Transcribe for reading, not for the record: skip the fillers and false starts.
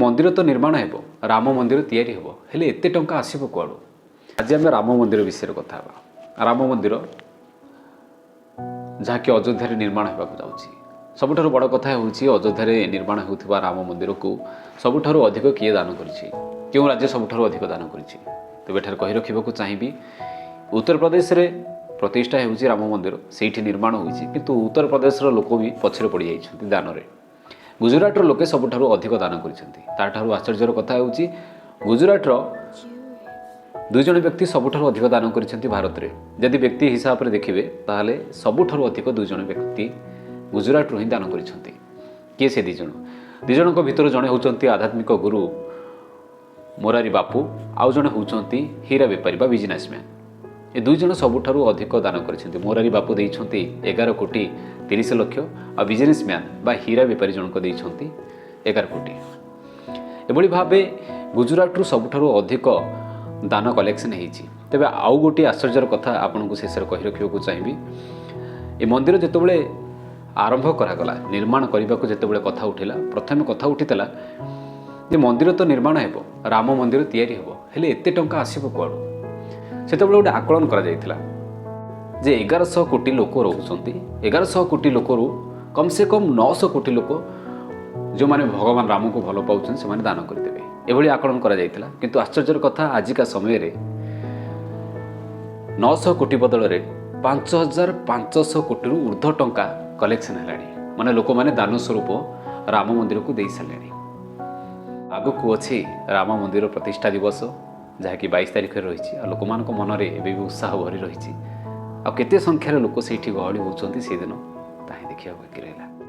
ମନ୍ଦିର ତ ନିର୍ମାଣ ହେବ, ରାମ ମନ୍ଦିର ତିଆରି ହେବ, ହେଲେ ଏତେ ଟଙ୍କା ଆସିବ କୁଆଡ଼ୁ? ଆଜି ଆମେ ରାମ ମନ୍ଦିର ବିଷୟରେ କଥା ହେବା। ରାମ ମନ୍ଦିର ଯାହାକି ଅଯୋଧ୍ୟାରେ ନିର୍ମାଣ ହେବାକୁ ଯାଉଛି। ସବୁଠାରୁ ବଡ଼ କଥା ହେଉଛି, ଅଯୋଧ୍ୟାରେ ନିର୍ମାଣ ହେଉଥିବା ରାମ ମନ୍ଦିରକୁ ସବୁଠାରୁ ଅଧିକ କିଏ ଦାନ କରିଛି? କେଉଁ ରାଜ୍ୟ ସବୁଠାରୁ ଅଧିକ ଦାନ କରିଛି? ତେବେ ଏଠାରେ କହି ରଖିବାକୁ ଚାହିଁବି, ଉତ୍ତରପ୍ରଦେଶରେ ପ୍ରତିଷ୍ଠା ହେଉଛି ରାମ ମନ୍ଦିର, ସେଇଠି ନିର୍ମାଣ ହୋଇଛି। କିନ୍ତୁ ଉତ୍ତରପ୍ରଦେଶର ଲୋକ ବି ପଛରେ ପଡ଼ିଯାଇଛନ୍ତି ଦାନରେ। ଗୁଜୁରାଟର ଲୋକେ ସବୁଠାରୁ ଅଧିକ ଦାନ କରିଛନ୍ତି। ତାଠାରୁ ଆଶ୍ଚର୍ଯ୍ୟର କଥା ହେଉଛି, ଗୁଜୁରାଟର ଦୁଇ ଜଣ ବ୍ୟକ୍ତି ସବୁଠାରୁ ଅଧିକ ଦାନ କରିଛନ୍ତି ଭାରତରେ। ଯଦି ବ୍ୟକ୍ତି ହିସାବରେ ଦେଖିବେ, ତାହେଲେ ସବୁଠାରୁ ଅଧିକ ଦୁଇ ଜଣ ବ୍ୟକ୍ତି ଗୁଜୁରାଟରୁ ହିଁ ଦାନ କରିଛନ୍ତି। କିଏ ସେ ଦୁଇ ଜଣ? ଦୁଇ ଜଣଙ୍କ ଭିତରୁ ଜଣେ ହେଉଛନ୍ତି ଆଧ୍ୟାତ୍ମିକ ଗୁରୁ ମୋରାରୀ ବାପୁ, ଆଉ ଜଣେ ହେଉଛନ୍ତି ହୀରା ବେପାରୀ ବା ବିଜନେସମ୍ୟାନ୍। ଏ ଦୁଇ ଜଣ ସବୁଠାରୁ ଅଧିକ ଦାନ କରିଛନ୍ତି। ମୋରାରୀ ବାପୁ ଦେଇଛନ୍ତି 11 କୋଟି 30 ଲକ୍ଷ, ଆଉ ବିଜନେସମ୍ୟାନ୍ ବା ହୀରା ବେପାରୀ ଜଣକ ଦେଇଛନ୍ତି 11 କୋଟି। ଏଭଳି ଭାବେ ଗୁଜୁରାଟରୁ ସବୁଠାରୁ ଅଧିକ ଦାନ କଲେକ୍ସନ୍ ହେଇଛି। ତେବେ ଆଉ ଗୋଟିଏ ଆଶ୍ଚର୍ଯ୍ୟର କଥା ଆପଣଙ୍କୁ ଶେଷରେ କହି ରଖିବାକୁ ଚାହିଁବି। ଏ ମନ୍ଦିର ଯେତେବେଳେ ଆରମ୍ଭ କରାଗଲା, ନିର୍ମାଣ କରିବାକୁ ଯେତେବେଳେ କଥା ଉଠିଲା, ପ୍ରଥମେ କଥା ଉଠିଥିଲା ଯେ ମନ୍ଦିର ତ ନିର୍ମାଣ ହେବ, ରାମ ମନ୍ଦିର ତିଆରି ହେବ, ହେଲେ ଏତେ ଟଙ୍କା ଆସିବ କୁଆଡ଼ୁ? ସେତେବେଳେ ଗୋଟେ ଆକଳନ କରାଯାଇଥିଲା ଯେ 1100 କୋଟି ଲୋକ ରହୁଛନ୍ତି। 1100 କୋଟି ଲୋକରୁ କମ୍ ସେ କମ୍ 900 କୋଟି ଲୋକ, ଯେଉଁମାନେ ଭଗବାନ ରାମଙ୍କୁ ଭଲ ପାଉଛନ୍ତି, ସେମାନେ ଦାନ କରିଦେବେ। ଏଭଳି ଆକଳନ କରାଯାଇଥିଲା। କିନ୍ତୁ ଆଶ୍ଚର୍ଯ୍ୟର କଥା, ଆଜିକା ସମୟରେ 900 କୋଟି ବଦଳରେ 5500 କୋଟିରୁ ଉର୍ଦ୍ଧ୍ୱ ଟଙ୍କା କଲେକ୍ସନ୍ ହେଲାଣି। ମାନେ ଲୋକମାନେ ଦାନ ସ୍ୱରୂପ ରାମ ମନ୍ଦିରକୁ ଦେଇସାରିଲେଣି। ଆଗକୁ ଅଛି ରାମ ମନ୍ଦିର ପ୍ରତିଷ୍ଠା ଦିବସ, ଯାହାକି 22 ତାରିଖରେ ରହିଛି। ଆଉ ଲୋକମାନଙ୍କ ମନରେ ଏବେ ବି ଉତ୍ସାହ ଭରି ରହିଛି। ଆଉ କେତେ ସଂଖ୍ୟାରେ ଲୋକ ସେଇଠି ଗହଳି ହେଉଛନ୍ତି ସେଇଦିନ, ତାହା ହିଁ ଦେଖିବାକୁ ବାକି ରହିଲା।